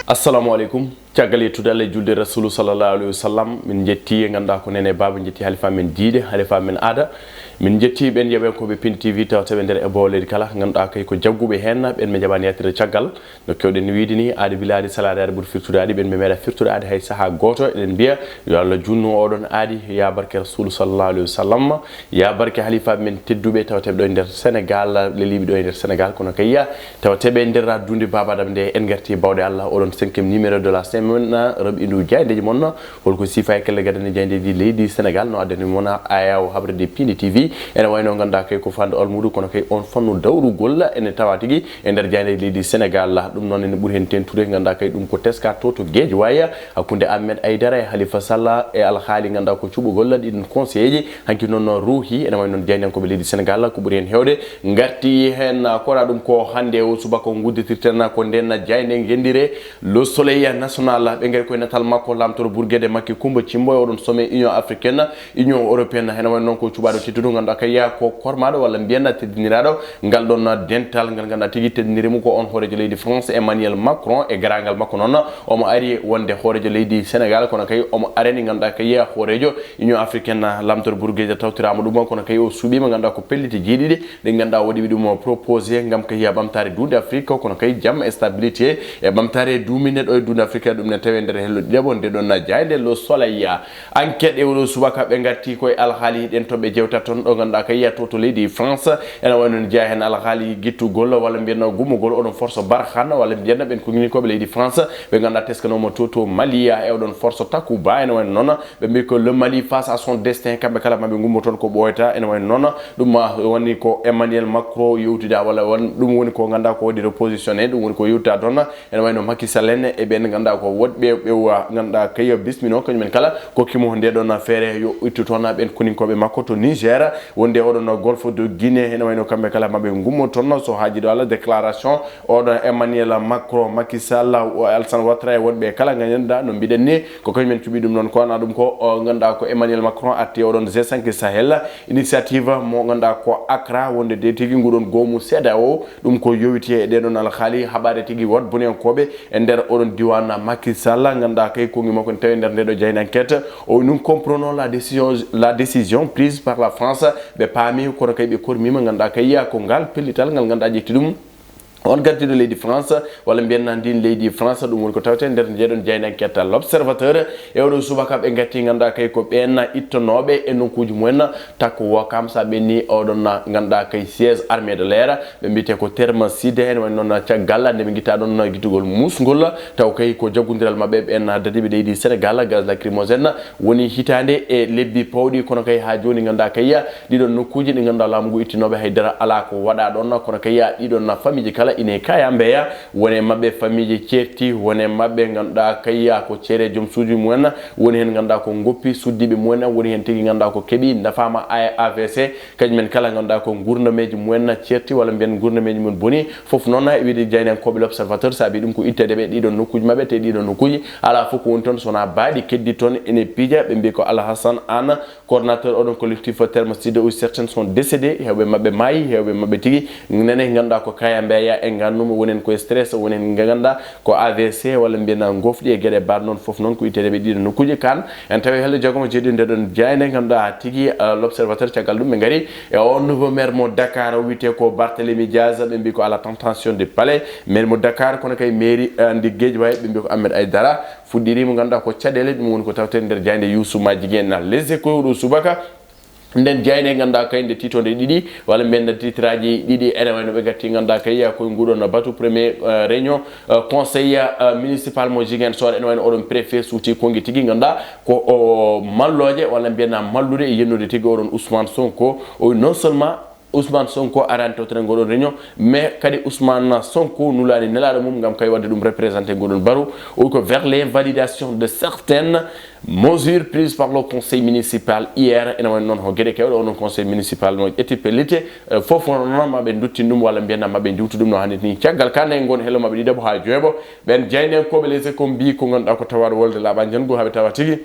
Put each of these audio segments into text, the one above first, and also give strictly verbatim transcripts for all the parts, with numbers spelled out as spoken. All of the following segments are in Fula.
Assalamu aleykum. Caggal yettude Allah e julde Rasulu sallallahu alaihi wasallam, min jetti e ganduɗa ko nene baba, jetti halifa men diide, halifa men aada. Min jetti ɓen yeɓenkoɓe Pin T V tawa teɓe nder e bawo leydi kala, ganduɗa kay ko jagguɓe hen, ɓen ɓe jaɓani yettude caggal. No kewɗen wiide ni, aadi bila aadi sala aadi, aadi ɓuri firtude aadi, ɓen ɓe meeɗa firtude aadi hay saaha gooto. Eɗen mbiya yo Allah junnu oɗon aadi, ya barke Rasulu sallallahu alaihi wasallam, ya barke halifa men tedduɓe tawateɓe ɗo e nder Sénégal, leliɓe ɗo e nder Sénégal, kono kay ya tawateɓe e nder addude babadam nde. En garti bawɗe Allah, oɗon cinquième numéro de la semaine, raɓɓindu jaayndeji mon. Holko sifa e kelle gadane jaayndeji leydi Sénégal, no addani mon ayaw habrede Pindi T V. Ene wayno ganduɗa kay ko fande almuudu, kono kay on fannu dawrugol ene tawa tigi e nder jaayndeji leydi Sénégal. Ɗum noon ene ɓuri hen tentude, ganduɗa kay ɗum ko teska to to Guédiawaye, hakkunde Ahmed Aïdara e Khalifa Sall e alhaali ganduɗa ko cuɓugol ɗin conseilleji. Hanki noon ruuhi, ene wayi noon jaayndiyankoɓe leydi Sénégal ko ɓuri hen hewde garti hen. Koɗa ɗum ko hande o subaka o gudditirten ko nden jaaynde gendire Le Soleil National. Ɓe gari koye natal makko lamtoro Bourguede Makki Coumba Thimbo e oɗon sommet Union Africaine, Union Européenne. Ene wayi noon ko cuɓaɗo tedduɗo ganduɗa kay ya ko kormaɗo walla mbiyen teddiniraɗo ngal ɗon dental ngal ganduɗa tigi teddiniri mo ko on hoorejo leydi France Emmanuel Macron. E garagal makko noon omo ari wonde hoorejo leydi Sénégal, kono kay omo arani ganduɗa kay ya hoorejo Union Africaine lamtoro Bourguede tawtirama ɗum, kono kay o suuɓima ganduɗa ko pelliti jeeɗiɗi ɗi ganduɗa waɗiɓe ɗum proposé gam kay ya ɓamtare dunde Afrique, kono kay jam e stabilité e ɓamtare duuminde ɗo e dunde Afrique. Ɗum ne tawi nder hello ɗiɗaɓo nde ɗon jaaynde Le Soleil. Enquête e oɗo subaka ɓe gatti koye alhaali ɗen to ɓe jewta toon ɗo ganduɗa kay ya to to leydi France. Ene wayi noon jeeya hen alhaali gittugol walla mbiyen gummugol oɗon force Barkhane walla mbiyen ɓen ko ginikoɓe leydi France ɓe ganduɗa teskanoma to to Mali e oɗon force Takuba. Ene wayi noon ɓe mbi ko le Mali face à son destin, kamɓe kala maɓe gummo toon ko ɓooyata. Ene wayi noon ɗum woni ko Emmanuel Macron yewtida walla won ɗum woni ko ganduɗa ko waɗi repositionné, ɗum woni ko yewtida toon. Ene wayno Macky Sall en e ɓen ganduɗa ko woɗɓe ɓe wa ganduɗa kay bismino kañumen kala kokkimo nde ɗon feere yo ittu toon ɓen koninkoɓe makko to Niger wonde oɗon Golfe de Guinée. Ene wayno kamɓe kala maɓe gummo toon so haaji ɗo Allah déclaration oɗo Emmanuel Macron, Macky Sall, o Alassane Ouattara e woɗɓe kala ganduɗa no mbiɗen ni ko kañumen cuɓi ɗum noon. Ko wana ɗum ko o ganduɗa ko Emmanuel Macron atti oɗon G cinq Sahel initiative mo ganduɗa ko Accra wonde de tigi nguɗon goomu CEDEAO. Ɗum ko yowiti e ɗeɗon alhaali haɓaade tigi woɗboniyankoɓe e nder oɗon diwan Macky Sall, ganduɗa kay kongi makko ne tawi nder ndeɗo jaaynde enquête. O ɗum comprenons la décision, la décision prise par la France. Ɓe paami kono kay ɓe kormima ganduɗa kay ya ko ngal pellital ngal ganduɗa ƴetti ɗum on gardiɗo leydi France walla mbiyen na ndin leydi France. Ɗum woni ko tawte nder ndeɗon jaaynde enquête L'Observateur. E oɗo subaka ɓe gatti ganduɗa kay ko ɓen ittonoɓe e nokkuji mumen takko wo kam sa ɓenni oɗon ganduɗa kay siège armée de l'air ɓe mbiyete ko Terme Sud. Ene wayno noon caggal nde ɓe guitta ɗon guittugol musgol taw kay ko jaggudiral maɓɓe ɓen dadiɓe leydi Sénégal gaz lacrymogène woni hitande e lebbi pawɗi, kono kay ha joni ganduɗa kay ɗiɗon nokkuji ɗi ganduɗa laamu ngu ittinoɓe haydara ala ko waɗa ɗon, kono kay ɗiɗon famille ji kala ine kaya mbeya wone maɓɓe famille ji ceerti wone maɓɓe ganduɗa kay ko ceere joom suuji mumen woni hen ganduɗa ko goppi suddiɓe mumen woni hen tigi ganduɗa ko keeɓi nafama A V C. Kañum en kala ganduɗa ko gurdameji mumen ceerti walla mbiyen gurdameji mum boni. Foof noon e wiide jaayndiyankoɓe L'Observateur saabi ɗum ko ittede ɓe ɗiɗon nokkuji maɓɓe te ɗiɗon nokkuji ala fof ko woni toon sona baaɗi keddi toon ene piija. Ɓe mbi ko Alhassane Anne, coordonnateur oɗon collectif Terme Sud, où certains sont décédés, hewɓe maɓɓe maayi, hewɓe maɓɓe tigi nene ganduɗa ko kaya mbeya e gannuma wonen koye stress wonen ganduɗa ko A V C walla mbiyen gofɗi e gueɗe baɗ noon. Foof noon ko ittede ɓe ɗiɗon nokkuji kan en tawi helle jagoma jeeɗi nde ɗon jaaynde ganduɗa tigi L'Observateur. Caggal ɗum ɓe gari e on nouveau maire mo Dakar o wiyete ko Barthélémy Diaz, ɓe mbi ko à la tentation du palais. Maire mo Dakar kono kay mairie ndi Guédiawaye ɓe mbi ko Ahmed Aïdara fuɗɗirima ganduɗa ko caɗele. Ɗum woni ko tawten nder jaaynde Youssouma Jiguen Les Échos oɗo subaka. Nden jaaynde ganduɗa kay nde titonde ɗiɗi walla mbiyen titraji ɗiɗi ene wayno ɓe gatti ganduɗa kay koye nguɗon batu premier réunion conseil municipal mo Ziguinchor. Ene wayno oɗon préfet suuti kongi tigi ganduɗa ko o malloje walla mbiyen mallude e yennude tigi oɗon Ousmane Sonko. O non seulement Ousmane Sonko arani tawtene ngoɗon réunion mais kadi Ousmane Sonko nulani nelaɗo mum gam kay wadde ɗum représenté ngoɗon baro. O wi ko vers l'invalidation de certaines mesures prises par le conseil municipal hier. Ene wayno noon ho gueɗe kewɗe onon conseil municipal no ƴetti pellite. Foof noon maɓe duttin ɗum walla mbiyen maɓe juutu ɗum no hannit ni. Caggal kane ngon hello maɓe ɗiɗaɓo ha joweɓo ɓen jaayndiyankoɓe Les Échos mbi ko ganduɗa ko tawaɗo wolde laaɓa njangu haɓe tawa tigi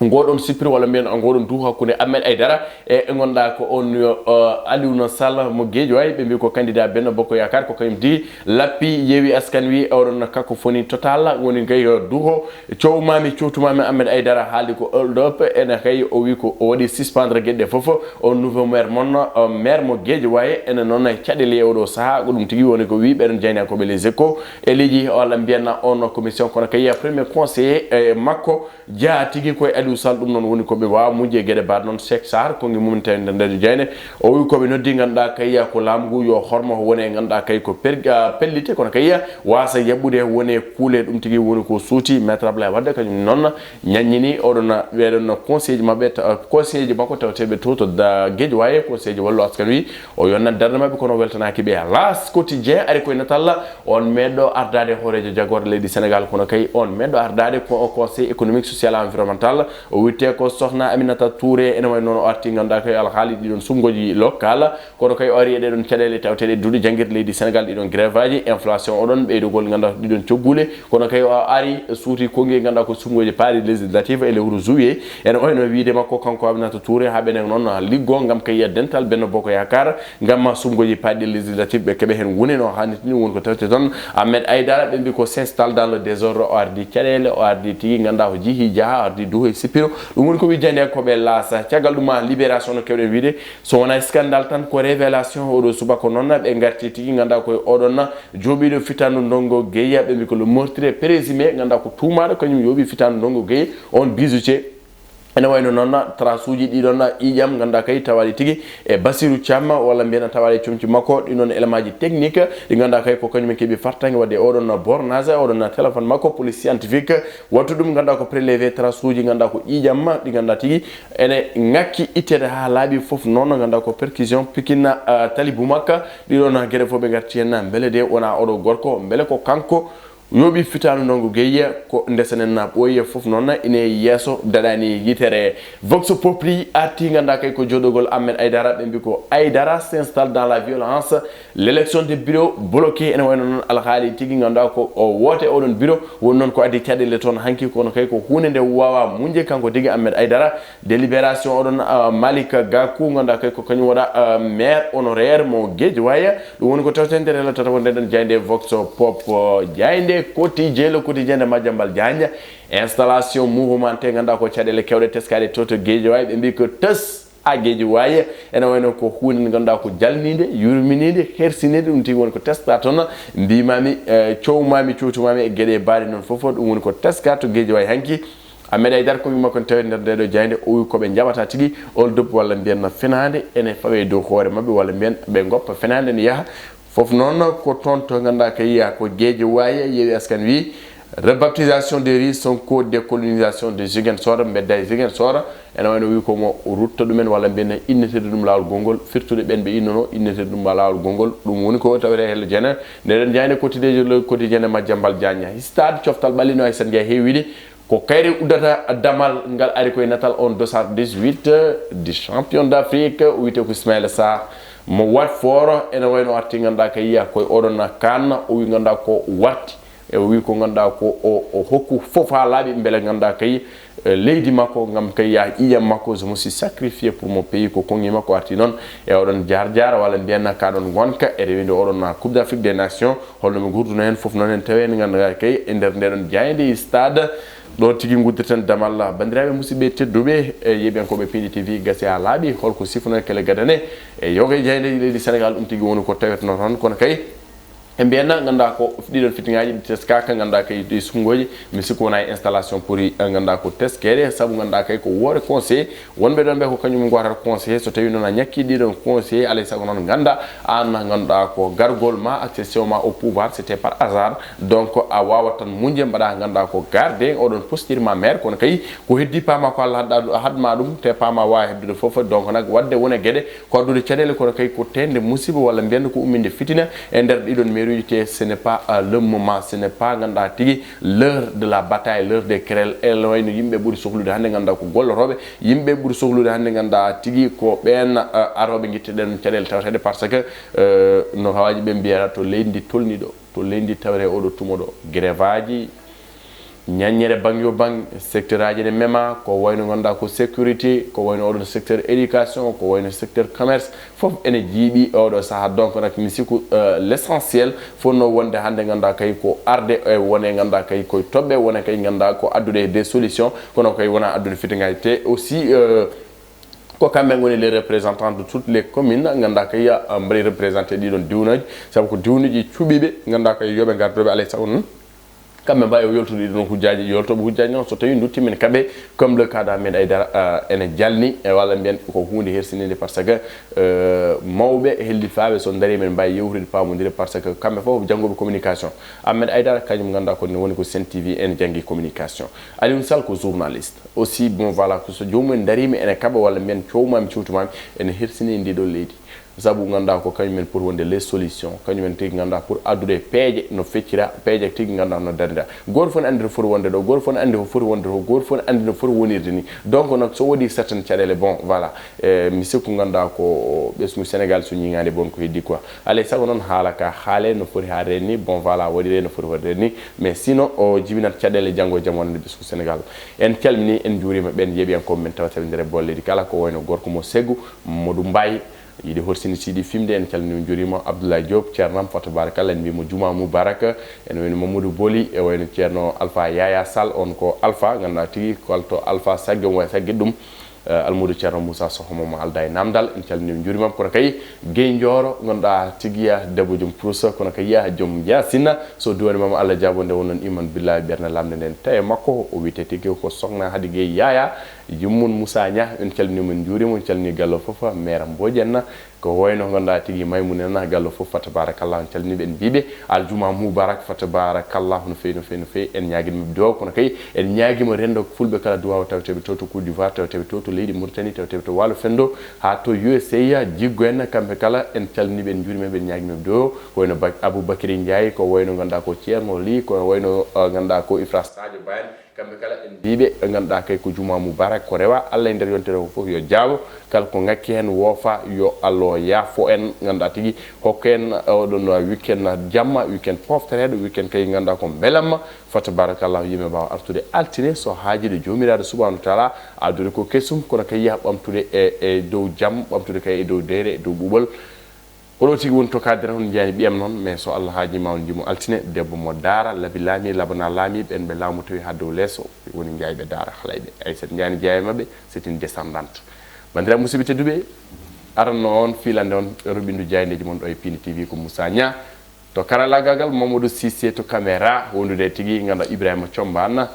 ngoɗon sippiro walla mbiyen ngoɗon duho hakkunde Ahmed Aidara e ngonɗa ko on yo Aliou Sall mo Guédiawaye, ɓe mbi ko candidat Benno Bokk Yaakaar, ko kañum di lappi yewi askan wi oɗon cacophonie totale woni ngay duho. Cowmami cowtumami Ahmed Aidara haaldi ko hold up ene kay o wi ko o waɗi suspendre gueɗe ɗe foof. On nouveau maire mon maire mo Guédiawaye ene noon e caɗele e oɗo saaha ko ɗum tigi woni ko wi ɓeɗon jeynakoɓe Les Échos e leydi walla mbiyanna on commission kono kay premier conseiller e makko jeyaa tigi koye Aliou Sall. Ɗum noon woni ko ɓe waawa mujje geɗe mbaɗ noon Cheikh Sarr konngi mum tawde nder jeyne o wi koɓe noddi ngannduɗa kay ko laamu ngu yo hormo wone ngannduɗa kay ko per- ah, pellite kono kay wasa yaɓɓude wone kuule. Ɗum tigi woni ko suuti maître Ablaye Wade kañum noon ñaññini oɗon ɓeɗon conseil ji maɓɓe ta- conseil ji makko tawteɓe to to da Guédiawaye conseil ji wallu askan wi o yonna darde maɓɓe kono weltanaki ɓe. Las quotidien ari koye natalla on meɗɗo ardade hoorejo jagorɗe leydi Sénégal kono kay on meɗɗo ardade ko conseil économique social et environnemental o witte ko sohna Aminata Touré ene way noon o arti ganduɗa kay alhaali ɗiɗon sumgoji local kono kay o ari e ɗeɗon caɗele tawteɗe duuɗi jangguirɗe leydi Sénégal ɗiɗon grève aji inflation oɗon ɓeydugol ganduɗa ɗiɗon coggule kono kay o ari suuti konngi ganduɗa ko sumgoji paari législative e lewru juillet ene oyno wiide makko kanko Aminata Touré ha ɓenen noon liggo gam kay dental Benno Bokk Yaakaar gam sumgoji paɗɗi législative ɓe keɓe hen woni no hanniti ni woni ko tawte toon Ahmed Aidara ɓe mbi ko s'installe dans le désordre o ardi caɗele o ardi tigi ganduɗa ko jiihi jaaha ardi duhoy sippiro. Ɗum woni ko wijjande ko ɓe laasa caggal ɗum ma libération no kewɗen wiide so wona scandale tan ko révélation oɗo subaka noon ɓe garti tigi ganduɗa koye oɗon jooɓiɗo fitandu ndongo gueya ɓe mbi ko le meurtrier présumé ganduɗa ko tuumaɗo kañum yooɓi fitandu ndongo gueya on bijoutier ene wayno noon trace uji ɗiɗon ƴiiƴam ganduɗa kay tawaɗi tigi e Bassirou Thiam walla mbiyen tawaɗi comci makko ɗi noon élément ji technique ɗi ganduɗa kay ko kañum en keeɓi fartange wadde oɗon bornage oɗon téléphone makko police scientifique wattu ɗum ganduɗa ko prélevé trace uji ganduɗa ko ƴiiƴam ɗi ganduɗa tigi ene ngakki ittede ha laaɓi foof noon ganduɗa ko perquisition Pikine tali Boumakka ɗiɗon gueɗe foof ɓe garti hen beele de wona oɗo gorko beele ko kanko yooɓi fitandu ndongo gueya ko ndesenen na ɓooyi e foof noon ine yeeso daɗani yitere. Vox Populi arti ganduɗa kay ko joɗogol Ahmed Aidara ɓe mbi ko Aidara s'installe dans la violence l'élection de bureau bloqué ene wayno noon alhaali tigi ganduɗa ko o woote oɗon bureau woni noon ko addi caɗele toon hanki kono kay ko hunde nde wawa muñde kanko tigi Ahmed Aidara délibération oɗon Malick Gakou ganduɗa kay ko kañum waɗa maire honoraire mo Guédiawaye. Ɗum woni ko tawten nder hela tata wonde ɗon jayde Vox Pop jayde quotidien le quotidien de Madiambal Diagne installation mouvementé ganduɗa ko caɗele kewɗe teskaɗe to to Guédiawaye ɓe mbi ko tës a Guédiawaye ene wayno ko hunde nde ganduɗa ko jalnide yurminide hersinide ɗum tigi woni ko teska toon mbimami cowmami cowtumami e gueɗe baɗe noon foof ɗum woni ko teska to Guédiawaye hanki Ahmed Aidara ko wima kon tawi nder ndeɗo jayde o wi koɓe jaɓata tigi hold up walla mbiyen no fenade ene fawe dow hoore mabɓe walla mbiyen ɓe goppa fenade ne yaaha foof noon ko toon to ganduɗa kay ko Guédiawaye yeewi askan wi rebaptisation des rues Sonko décolonisation de Ziguinchor mbedda e Ziguinchor ene wayno wi komo rutta ɗumen walla mbiyen inneteɗo ɗum lawol gongol firtude ɓen ɓe innono inneteɗo ɗum lawol gongol ɗum woni ko tawete helle jene ndeɗen jayde quotidien le quotidien Madiambal Diagne stade coftal ɓallino hay sen jeeya heewide Ko kayre uddata damal ngal ari koye natal on dossard dix-huit du champion d'Afrique o wiyete ko Ismaïla Sarr mo Watford ene wayno arti ganduɗa ka yiya koye oɗon kan o wi ganduɗa ko warti e o wi ko ganduɗa ko o hokku foof ha laaɓi beele ganduɗa kay leydi makko gam kay ya ƴiƴam makko je me suis sacrifié pour mon pays ko kongi makko arti noon e oɗon jarjara walla mbiyanna kaɗon gonka e rewide oɗon coupe d'Afrique des nations holno ɓe gurduno heen fof noon en tawi en ngannduɗaa kay e nder ndeɗon jaaynde stade ɗo tigi nguddirten damal banndiraaɓe musidɓe tedduɓe e yeɓiyankooɓe P D T V gasi haa laaɓi holko sifono kele gadane e yoga e jaayndeeji leydi Sénégal ɗum tigi woni ko tawetno toon kono kay e mbiyanna ngannduɗaa ko ɗiɗon fitiŋaaji ɗi teskaaka ngannduɗaa kay ɗi sunngoji mi sikku wona e installation poti ngannduɗaa ko teskeede sabu ngannduɗaa kay ko woore conseil Wonɓe ɗon ɓe ko kañum gootata conseillé so tawi noon a ñakki ɗiɗon conseillé alay sago noon ganda an ganduɗa ko gargol ma accession ma au pouvoir c'était par hasard donc a wawat tan muñde mbaɗa ganduɗa ko garde oɗon postir ma maire kono kay ko heddi pama ko Allah hadma ɗum te pama wawa heddude foof donc nag wadde wone gueɗe ko addude caɗele kono kay ko tende musiba walla mbiyanno ko umminde fitina e nder ɗiɗon mairie uji te ce n'est pas le moment ce n'est pas ganduɗa tigui l'heure de la bataille l'heure des querelles ene wayno yimɓe ɓuuri sohlude hande ganduɗa ko gollotoɓe Yimɓe ɓuri sohlude hannde ngannduɗaa tigi ko ɓeen arooɓe ngitteɗen caɗeele tawteɗe par ce que no hawaaji ɓe mbiyata to leydi ndi tolni ɗo, to leydi ndi tawre oɗo tumo ɗo, grève aji, Ñaññere bang yo bang, secteur aji ne mema, ko wayno ngannduɗaa ko sécurité, ko wayno oɗon secteur éducation, ko wayno secteur commerce, fof ene jiiɓi oɗo saha. Donc nak mi sikku, euh, l'essentiel fof no wonde hannde ngannduɗaa kay ko arde e wone ngannduɗaa kay koye toɓɓe, wone kay ngannduɗaa ko addude des solutions, kono kay wona addude fitingaji te aussi, euh, ko kamɓe ngoni les représentants de toutes les communes, ngannduɗaa kay, euh, mbaɗi représenté ɗiɗon diwnuji, sabu ko diwnuji cuɓiiɓe, ngannduɗaa kay yoɓe ngardoɓe alay sago noon. Kamɓe mbawi o yoltude ɗon hujjaji, yoltoɓe hujjaji noon so tawi duttimin kaɓe, comme le cas d'Ahmed Aïdara, euh, ene jalni, e walla mbiyen ko hunde hersininde par ce que, euh, mawɓe hellifaaɓe so darima en mbawi yewtude pamodire par ce que kamɓe fof janngoɓe communication. Ahmed Aïdara kañum ngannduɗaa ko ne woni ko Sen T V ene janngi communication. Aliou Sall ko journaliste aussi, bon voilà, ko so joomum en darima ene kaɓa walla mbiyen cowmami cewtumami ene hersini e ndi ɗo leydi. Sabu ngannduɗaa ko kañum en pour wonde les solutions, kañum en tigi ngannduɗaa pour addude peeje no feccira, peeje tigi ngannduɗaa no darnira. Gooto fof ne anndi no foti wonde ɗo, gooto fof ne anndi ko foti wonde to, gooto fof ne anndi no foti wonirde ni. Donc nak so woodi certaines caɗeele, bon voilà, e mi sikku ngannduɗaa ko ɓesngu Sénégal so ñiŋaani bon ko heddi quoi. Alay sago noon haala ka haale no foti haalde ni, bon voilà, waɗire no foti waɗire ni. Mais sinon o jibinat caɗeele janngo e jam wonande ɓesngu Sénégal. En calmini, en njuurima ɓen yeeɓiyankooɓe men tawata e nder bolle leydi kala ko wayno gorko mo Segu, Modou Mbaye, yiɗi horsini siidi fimde, en calmini o, njuurima Abdoulaye Diop, ceernam fa tabarakallah, en mbimo juma mubarak, en wayno Mamadou Boli, e wayno ceerno Alpha Yaya Sall, on ko Alpha, ngannduɗaa tigi, kalto Alpha Sagge, omo wawi Sagge ɗum, eh, Almuudo ceerno Moussa Soho mo alda e namdal, en calmini o, njuurima, kono kay Guèye Ndioro, ngannduɗaa tigi ya debbo joom Prousa, kono kay ya joom Yasina, so duwani mama Allah jaabo nde wonnon iman billahi ɓernde lamnde nden tawi makko, o wiyete tigi ko sokhna Hadi Guèye Yaya, Yummun Moussa Niang, en calminii mo, en njuuriima mo, en calminii gallo fof, Meera Mboƴen, ko wayno ngannduɗaa tigi Maymuuna Niang, gallo fof, fa tabarakallah, en calminii ɓe, en mbiiɓe aljuma mubarak, fa tabarakallah, no feewi, no feewi, no feewi, en ñaagii mo duwaw, kono kay en ñaagiima renndo fulɓe kala duwaw, taweteeɓe to, to Côte d'Ivoire, taweteeɓe to, to leydi Mauritanie, taweteeɓe to Waalo Fenndo, haa to U S A, jiggo en, kamɓe kala, en calminii ɓe, en njuuriima ɓe, en ñaagiima ɓe duwaw, ko wayno Bak-, Aboubacry Ndiaye, ko wayno ngannduɗaa ko Ceerno Ly, ko wayno, uh, ngannduɗaa ko Ifra Sadio Ba en, kamɓe kala en mbiiɓe, ɓe ngannduɗaa kay ko juma mubarak, ko rewa Allah e nder yontere o fof yo jaabo, kala ko ngakki heen woofa, yo Allah yaafo en, ngannduɗaa tigi hokka en oɗon weekend jamma, weekend poftoreeɗo, weekend kay ngannduɗaa ko mbelamma, fa tabarakallah, yimɓe mbaawa artude altine so haajiiɗo Joomiraaɗo subhanahu wa taala, addude ko kesum, kono kay yaha ɓamtude e, e dow jam, ɓamtude kay e dow deere, e dow ɓuuɓol. Ko ɗo tigi woni to cadre, on njiyani ɓiyam noon, mais so Allah haajii ma on njimo altine, debbo mo daara, labi laami, labana laami, ɓen ɓe laamu tawi haa dow leeso, woni njayɓe daara halayɓe. Aysata Njaani jeyaa e maɓɓe, c'est une descendante. Banndiraaɓe musidɓe tedduɓe, aranno on fiilande on roɓindu jaayndeeji mon ɗo e Pindi T V ko Moussa Niang. To karalaagal, Mamadou Cissé, to caméra, wondude e tigi ngannduɗaa Ibrahima Thiombane.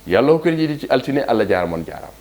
Yo Allah hokku en yiide altine, Allah jaaraama, on jaaraama.